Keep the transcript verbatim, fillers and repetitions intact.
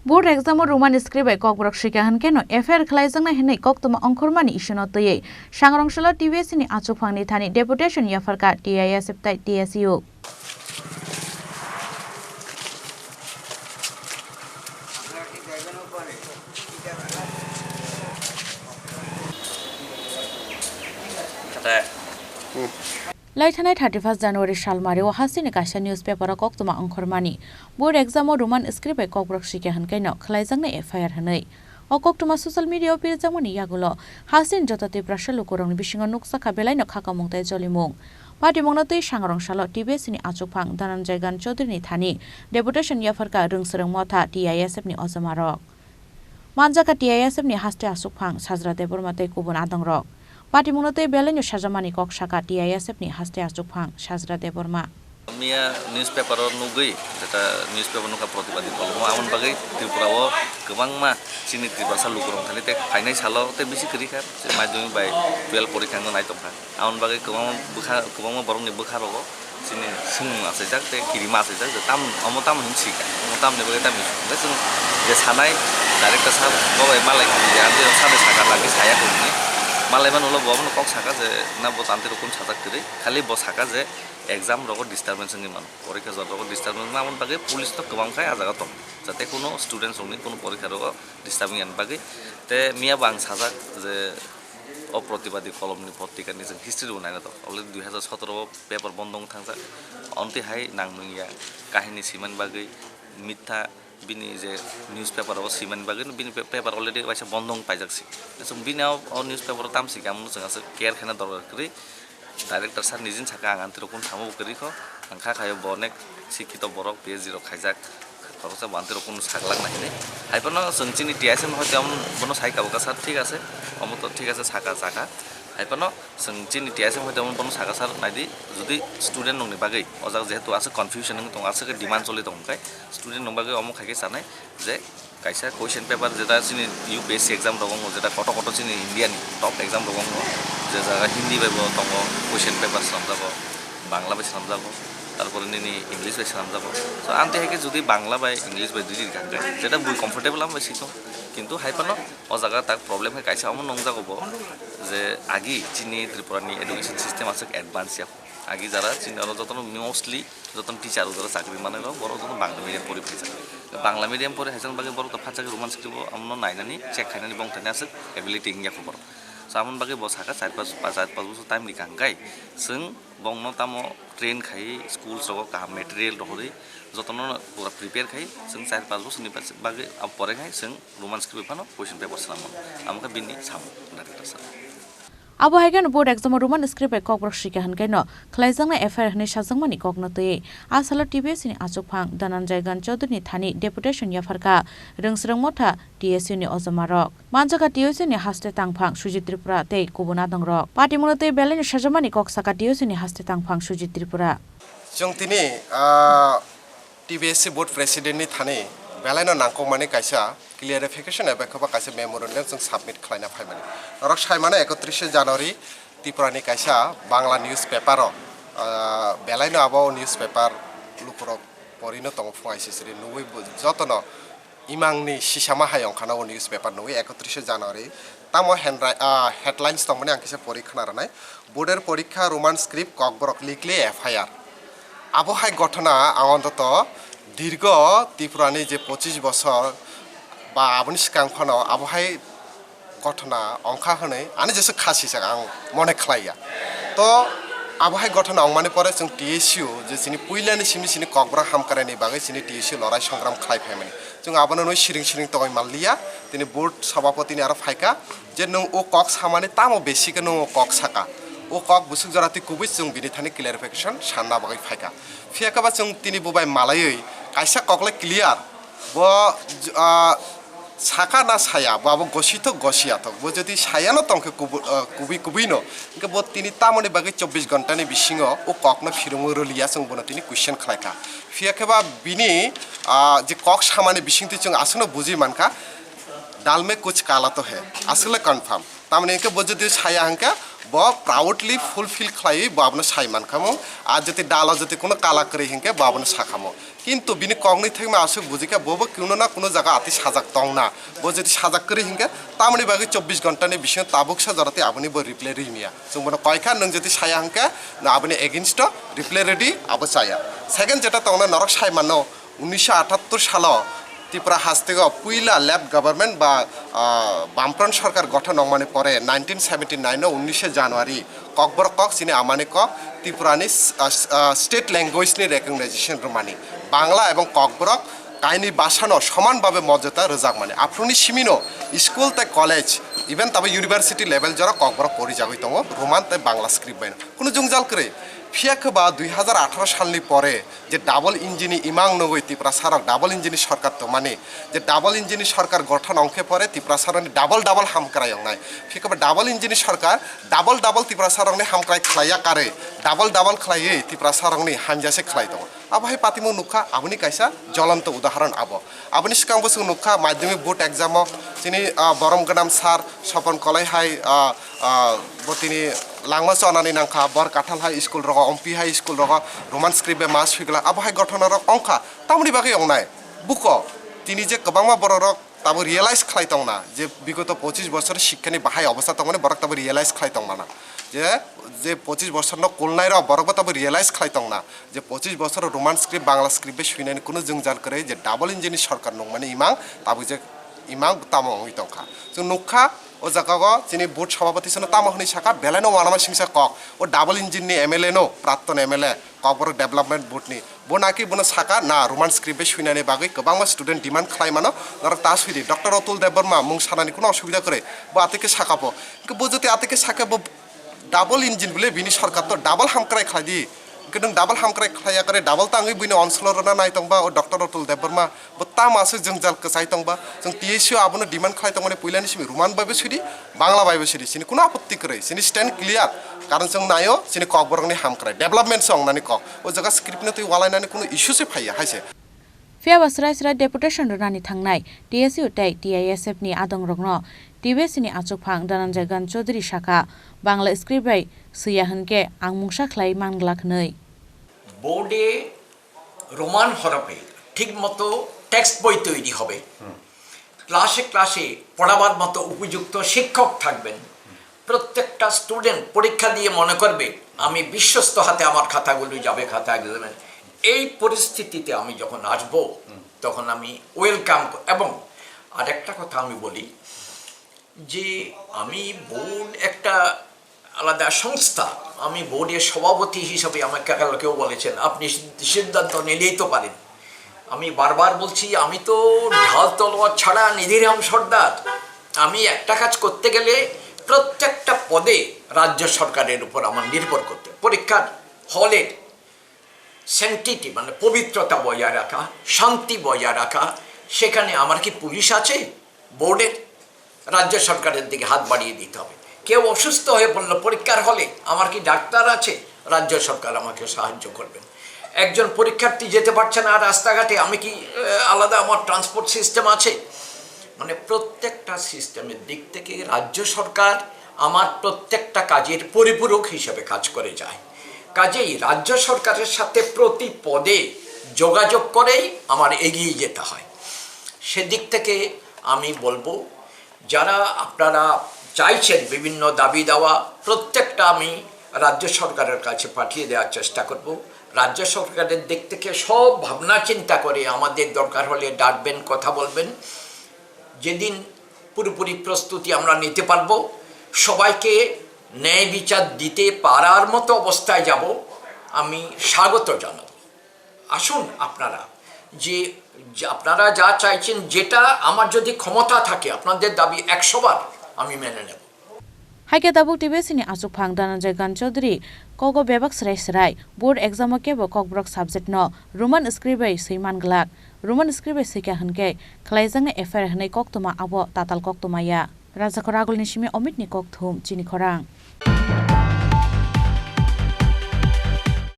Board exam o Roman script bai kokborok swikha hwnkhe no F I R khwlaijaknai hwnwi koktwma ongkhormani issue no twiwi Sangrong salo T B S ni achukphang ni thani deputation yapharkha T I S F tai T S U. Lai thanai thirty first January salmari o hasteni kaisa newspaper o koktwma ongkhormani, board exam o Roman script bai kokborok swikha hwnkhe no khwlaijaknai F I R hwnwi. O koktwma social media o pirjakmani yagulo hasteni joto Tiprasa lukurokni bisingo nukjakha belaino khakamung tei jolimung. Patimungno twi Sangrong salo T B S ni achukphang Dhananjay Gan Chaudhary ni thani deputation yapharkha Rwngswrwng Motha T I S F ni ojomarok. Manjakha T I S F ni haste achukphang Sajra Debbarma tei kubun adongrok. Patimungno tei belaino sajamani kok sakha T I S F ni haste achukphang Sajra Debbarma. Miya newspaper o nugwi, jeta newspaper nukha protibadi kolom, amon bagwi Tripura o kwbangma chini Tiprasa lukurok thani tei phainai salo tei bisi kwrwi kha, je madhyamik bai twelve porikha wngwi nai tongkha. Amon bagwi kwbangma bwkha, kwbangma borokni bwkha rogo chini swngmung achaijak tei kirima achaijak je tam, omo tamo hinwi swikha, omo tamoni bagwi tamo hinwi swikha. Hwnkhe chwng je sanai director sir bo bai malai kiri, ang je sani sakha lagi saya khe hwnwi malai mano ulo bo abono kok sakha je na bo tantwi rok kunu sajak kwrwi, khali bo sakha je exam rogo disturbance wngwi mano, porikha jot rogo disturbance wngwi mano, amoni bagwi police no kwbang khai ah jaga tong, jate kuno students rokni kuno porikha rogo disturb wngya bagwi. Te miya bo ang sajak je o protibadi kolomni potrikani chwng history bo naina tong, already dui hazar sotoro o paper bondo wng thangjak, ontwi hai nang nung ya kahini simani bagwi mitha bini je newspaper o simani bagwi bini pa-, paper already waisa bondo wng paijak si. Chwng bini o, o newspaper o tam si khe, amno chwng aswk care khaina dorkar kwrwi. Director sir nijin saka ang antiro kun thangma bo kwrwi kho, ang kha khayo bo onek sikhito borok P H D rok khaijak. Khoroksa bo antiro kun saglak na hinwi. Hai phano chwng chini T I S M hoite omo bono sai kabo ka sir, thik ase, omo to thik ase, saka saka. Hai phano chwng chini T I S M hoite omo bono saka sir, naidi jodi student rokni bagwi o jaga jehetu aswk confusion wng tongo, aswk demand choli tongo, khai student rokni bagwi omo khai khe sanai je kaisa question paper jeta chini U P S C exam rok wngo, jeta kotor kotor chini India ni top exam rok wngo, je jaga Hindi bai bo tongo question paper swnamjago, Bangla bai swnamjago, tarpore nini English bai swnamjago. So, amtwi hai khe jodi Bangla bai English bai dui din kha khe, jeta bui comfortable amo bai si thung. Kintu hai phano o jaga tak problem hai kaisa omo nungjago bo, je agi chini Tripura ni education system aswk advance ya. Agi jara chini oro jotono mostly jotono teacher o jara chakri manwi rok, borok jotono Bangla medium pori phaijak. Bangla medium pori haijakni bagwi borok to phatjak Roman script o, amno nainani, check khainani bongthani aswk ability wngya kho borok. So, amoni bagwi bo saka char pas, char pas bosor time ni kaham kai chwng bongno tamo train khai, schools rogo kaham material rohorwi, jotono pura prepare khai chwng char pas bosorni bagwi, abo pore khai chwng Roman script phano question paper swnam mano. Amo khe bini samung director sir. Abo hai kheno board exam o Roman script bai kokborok swikha hwnkhe no khwlaijaknai F I R hwnwi sajakmani kokno twiwi a salo T B S ni achukphang Dhananjay Gan Chaudhary ni thani deputation yapharkha Rwngswrwng Motha T S U ni ojomarok. Manjakha T S U ni haste tangphang Sujit Tripura tei kubun adongrok. Patimungno tei belaino sajakmani kok sakha T S U ni haste tangphang Sujit Tripura. Chwng tini, ah, T B S C board president ni thani belaino nangkukmani kaisa clarification eba khe ba kaisa memorandum chwng submit khlaina phaimani. Norok saimano ekotrishe January Tripura ni kaisa Bangla newspaper o, ah, belaino abo newspaper lukurok porino tongo phung aisisiri nugwi bo jotono imangni sisama hai ongkhana o newspaper nugwi ekotrishe January. Tamo handwri-, ah, headlines tongmani ang kisa pori khna rwnai. Board er porikha Roman script kokborok likli F I R. Abo hai ghotona ang ontoto dirgo Tripura ni je pochis bosor ba aboni swkang phano abo hai ghotona ongkha hwnwi ani jesa kha sijak ang mone khlai ya. To abo hai ghotona ongmani pore chwng T S U je chini puilani simi chini kokborok hamkrai ni bagwi chini T S U lorai songram khlai phaimani. Chwng abono nwi siring siring tongwi manliya. Tini board sabhapati ni aro phaikha je nwng o kok samani tamo besi khe nwng o kok saka. O kok bwswk jora twi kubui chwng bini thani clarification sanna bagwi phaikha. Phiya khe ba chwng tini bo bai malaiwi kaisa kok le clear. Bo, ah, saka na saya, bo abo gosithok gosiyathok. Bo jodi sayano tongkhe kubu-, ah, kubui kubui no, hwnkhe bo tini tamoni bagwi chobbish ghonta ni bisingo o kokno phirungwi rwliya, chwng bono tini question khlaikha. Phiya khe ba bini, ah, je kok samani bisingtwi chwng aswkno bujui mankha, "Dal mein kuch kala to hai," aswk le confirm. Tamoni hwnkhe bo jodi saya hwnkhe Bo proudly fulfill khlaiwi bo abono sai mankha mo. Ar jodi dalo jodi kuno kala kwrwi hinkhe bo abono sakha mo. Kintu bini kokni thekma aswk bujikha, bobo kuno na kuno jaga ati sajak tongna. Bo jodi sajak kwrwi hinkhe, tamoni bagwi chobbish ghonta ni bisingo tabuksa jora tei aboni bo reply rwmya. Chwng bono koikha, nwng jodi saya hinkhe, na aboni against o reply rwdi, abo chaya. Second jeta tongna norok sai mano, unnisho atattor salo Tripura hasteo puila left government ba, ah, Bamfront sorkar gothon wngmani pore nineteen seventy nine o unnishe January Kokborok kok chini amani kok Tripurani s-, ah, s-, ah, state language ni recognition rwmani, Bangla ebong Kokborok kaini bhasano soman babe mojota rwjakmani. Aphuruni simino school tei college, even tabo university level jora Kokborok porijagwi tongo Roman tei Bangla script baino. Kunu jwngjal kwrwi. Phiya khe ba dui hazar atharo salni pore je double engine ni imang nugwi Tiprasarok double engine ni sorkar tongmani, je double engine ni sorkar gothon wngkhe pore Tiprasarokni double double hamkrai wngnai. Phiya khe ba double engine ni sorkar double double Tiprasarokni hamkrai khlaiya karwi, double double khlaiwi Tiprasarokni hamya se khlai tongo. Abo hai patimung nukha, aboni kaisa jolonto udahoron abo. Aboni swkang bwswk nukha, madhyamik board exam o chini, ah, borom gwnam sir Sopon Kolai hai, ah, ah, bo tini langma chonani nangkha, bor kathal hai school rogo, Ompi hai school rogo, Roman script bai ma swigla, abo hai gothona rok ongkha. Tamoni bagwi ongnai? Buko tini je kwbangma borok rok tabo realize khlai tongna je bigoto pochis bosor shikkha ni bahai obostha tongmani borok tabo realize khlai tongmana je, je pochis bosor no kulnai rok borok bo tabo realize khlai tongna je pochis bosor Roman script, Bangla script bai swinani kunu jwngjal kwrwi je double engine ni sorkar nungmani imang tabuk je imang tamo wngwi tongkha. Chwng nukha o jaga o chini board sabapati sano tamo hwnwi sakha, belai no uanama singsa kok o double engine ni M L A no, pratton M L A, Kokborok Development Board ni. Bo naki bono sakha na Roman script bai swinani bagwi kwbangma student demand khlai mano, norok ta swidi. Doctor Atul Debbarma mung sanani kunu osubida kwrwi, bo atwkhe sakha bo. Hwnkhe bo jodi atwkhe sakhe bo double engine bole bini sorkar to double hamkrai khlai di. Hwnkhe nwng double hamkrai khlai ya kwrwi, double tangwi buino onsolo rwna nai tongba o Doctor Atul Debbarma. Bo tamo aswk jwngjal kwchai tongba? Chwng T S U abono demand khlai tongmani puilani simi Roman bai bo swidi, Bangla bai bo swidi. Chini kunu apotti kwrwi, chini stand clear. Karon chwng naio, chini Kokborokni hamkrai, development se wngnani kok. O jaga script no twi walainani kunu issue se phaiya hai se. Phiya ba srai srai deputation rwnani thangnai T S U tei T I S F ni adongrokno T B C ni achukphang Dhananjay Ghan Chaudhary sakha, Bangla script bai swiya hwnkhe ang mungsa khlai manglak hwnwi. Board-e Roman হরফে ঠিকমতো টেক্সট বই তৈরি হবে, ক্লাসে ক্লাসে পড়াবার মতো উপযুক্ত শিক্ষক থাকবেন, প্রত্যেকটা স্টুডেন্ট পরীক্ষা দিয়ে মনে করবে আমি বিশ্বস্ত হাতে আমার খাতাগুলো যাবে, খাতাগুলো যাবে। এই পরিস্থিতিতে আমি যখন আসব, তখন আমি ওয়েলকাম। এবং আরেকটা কথা আমি বলি, যে আমি বোর্ড একটা আলাদা সংস্থা, আমি বোর্ডের সভাপতি হিসাবে আমাকে কালকেও বলেছেন, "আপনি সিদ্ধান্ত নিলেই তো পারেন।" আমি বারবার বলছি, আমি তো ঢাল তলোয়ার ছাড়া নিধিরাম সর্দার। আমি একটা কাজ করতে গেলে প্রত্যেকটা পদে রাজ্য সরকারের উপর আমার নির্ভর করতে, পরীক্ষার হলের স্যাংটিটি মানে পবিত্রতা বজায় রাখা, শান্তি বজায় রাখা, সেখানে আমার কি পুলিশ আছে বোর্ডের? রাজ্য সরকারের দিকে হাত বাড়িয়ে দিতে হবে। কেউ অসুস্থ হয়ে পড়ল পরীক্ষার হলে, আমার কি ডাক্তার আছে? রাজ্য সরকার আমাকে সাহায্য করবেন। একজন পরীক্ষার্থী যেতে পারছে না রাস্তাঘাটে, আমি কি, আহ, আলাদা আমার ট্রান্সপোর্ট সিস্টেম আছে? মানে প্রত্যেকটা সিস্টেমের দিক থেকে রাজ্য সরকার আমার প্রত্যেকটা কাজের পরিপূরক হিসেবে কাজ করে যায়। কাজেই রাজ্য সরকারের সাথে প্রতি পদে যোগাযোগ করেই আমার এগিয়ে যেতে হয়। সেদিক থেকে আমি বলবো, যারা আপনারা চাইছেন বিভিন্ন দাবি দাওয়া, প্রত্যেকটা আমি রাজ্য সরকারের কাছে পাঠিয়ে দেওয়ার চেষ্টা করব। রাজ্য সরকারের দিক থেকে সব ভাবনা চিন্তা করে আমাদের দরকার হলে ডাকবেন, কথা বলবেন। যেদিন পুরোপুরি প্রস্তুতি আমরা নিতে পারবো, সবাইকে ন্যায় বিচার দিতে পারার মতো অবস্থায় যাব, আমি স্বাগত জানাবো। আসুন আপনারা, যে, যে আপনারা যা চাইছেন, যেটা আমার যদি ক্ষমতা থাকে, আপনাদের দাবি একশো বার আমি মেনে নেব। Hai khe tabuk T B C ni achukphang Dhananjay Ghan Chaudhary kogo bebak srai srai board exam o kebo Kokborok subject no Roman script bai swi man glak. Roman script bai swikha hwnkhe khlaijaknai F I R hwnwi koktwma abo tatal koktwma ya. Rajakhor Agulni simi Omitni kokthum chini khorang.